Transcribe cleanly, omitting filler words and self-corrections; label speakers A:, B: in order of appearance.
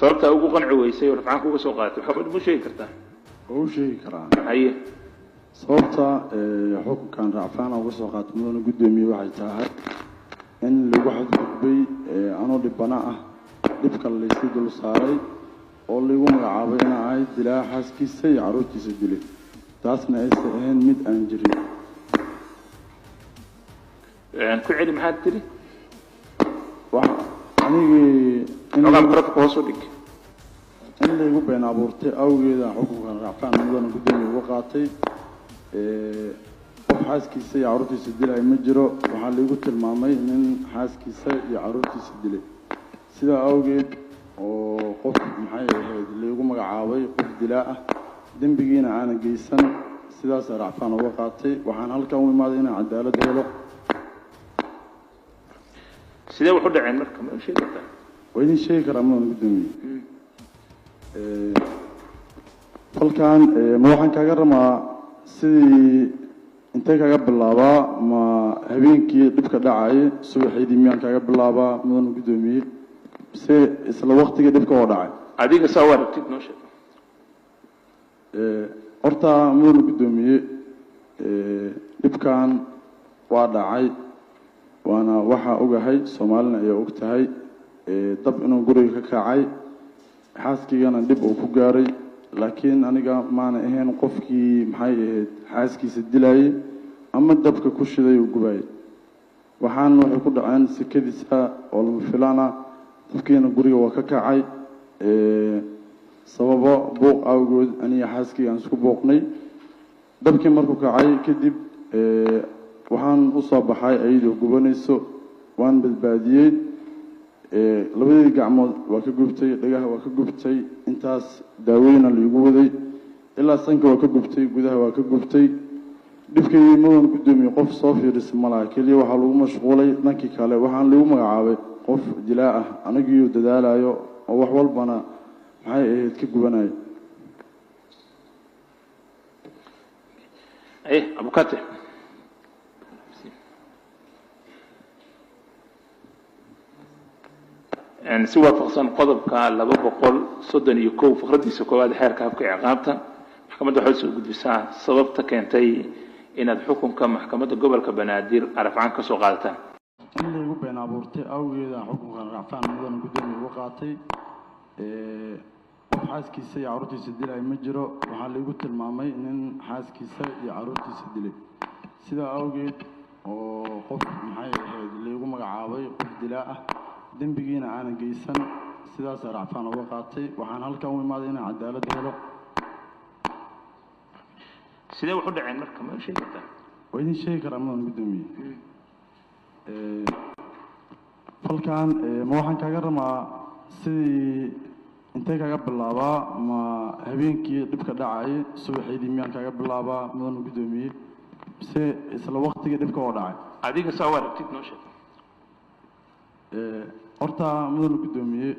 A: Sababtaa ugu qanci weysay oo rafcaanka uga soo qaadatay maxkamad ma sheegi kartaa?
B: Waa u sheegi karaa.
A: Haye.
B: Sababta xukunkan racfaan uga soo qaatay, mudana guddoomiye, waxay tahay in lagu xadgudbay anoo dhibana ah, dhibka laysii dul saaray oo laygu magacaabay inaa ahay dilaa xaaskiisa iyo carruurtiisa dilay, taasna aysan ahayn mid aan jirin.
A: Ku celi, maxaad tiri?
B: Wax anigii in
A: xogaa microfonka hoos u dhig.
B: In laygu been abuurtay awgeeda xukunkan racfaan, mudana guddoomiye, uga qaatay. Qof xaaskiisa iyo carruurtiisa dilay ma jiro. Waxaa laygu tilmaamay nin xaaskiisa iyo carruurtiisa dilay, sidaa awgeed oo qof maxay ahayd laygu magacaabay qof dilaa ah, dembigiina aanan geysan, sidaasaa racfaan uga qaatay. Waxaan halkan u imaaday inaan cadaalad helo.
A: Sidee wax u dhaceen marka, ma sheegi kartaa?
B: Waa idin sheegi karaa, mudan guddoomiye. Falkan ma waxaan kaaga rabaa sidii intee kaaga bilaabaa? Ma habeenkii dhibka dhacayay subaxaydii miyaan kaaga bilaabaa, mudan guddoomiye, mise isla waktigii dhibka oo dhacay?
A: Adiga saa u aragtid noo sheeg.
B: Horta, mudan guddoomiye, dhibkan waa dhacay, waana waxaa ogahay, Soomaalina ayaa og tahay dab inuu guriga ka kacay, xaaskiigana dhib uu ku gaaray, laakiin aniga maana ahayn qofkii maxay ahayd xaaskiisa dilayay ama dabka ku shiday uu gubayay. Waxaan waxay ku dhaceen sikadiisa oo lama filaana, dabkiina guriga waa ka kacay. Sababo buuq awgood aniga xaaskiyga aan isku buuqnay. Dabkii markuu kacay kadib waxaan usoo baxay ayadoo gubanayso, waan badbaadiyey. Labadii gacmood waa ka gubtay, dhagaha waa ka gubtay, intaas daaweyna laigu waday, ilaa sanka waa ka gubtay, gudaha waa ka gubtay. Dhibkaygii, mudan guddoomiye, qof soo fiirisa ma laha. Keliya waxaa lagu mashquulay dhankii kale. Waxaan lagu magacaabay qof dilaa ah, anigiiu dadaalayo oo wax walbana maxay ahayd ka gubanayo.
A: Haye, abukate. Si waafaqsan qodobka 231 faqradiisa koowaad xeerka habka ciqaabta, maxkamadda waxay soo gudbisaa sababta keentay inaad xukunka maxkamadda gobolka Banaadir rafcaan ka soo qaadataan.
B: In laygu been abuurtay awgeeda xukunkan racfaan, mudan guddoomiye, uga qaatay. Qof xaaskiisa iyo carruurtiisa dilay ma jiro. Waxaa laygu tilmaamay nin xaaskiisa iyo carruurtiisa dilay, sidaa awgeed oo qof maxay ahayd laygu magacaabay qof dilaa ah, dembigiina aanan geysan, sidaasaa racfaan uga qaatay. Waxaan halkan u imaaday inaan cadaalad helo.
A: Sidee wax u dhaceen marka, ma sheegi kartaa?
B: Waa idin sheegi karaa, mudan guddoomiye. Falkan ma waxaan kaaga rabaa sidii intee kaaga bilaabaa? Ma habeenkii dhibka dhacay subaxaydii miyaan kaaga bilaabaa, mudan guddoomiye, mise isla waktigii dhibka oo dhacay?
A: Adiga saa u aragtid noo sheeg.
B: Horta, mudan guddoomiye.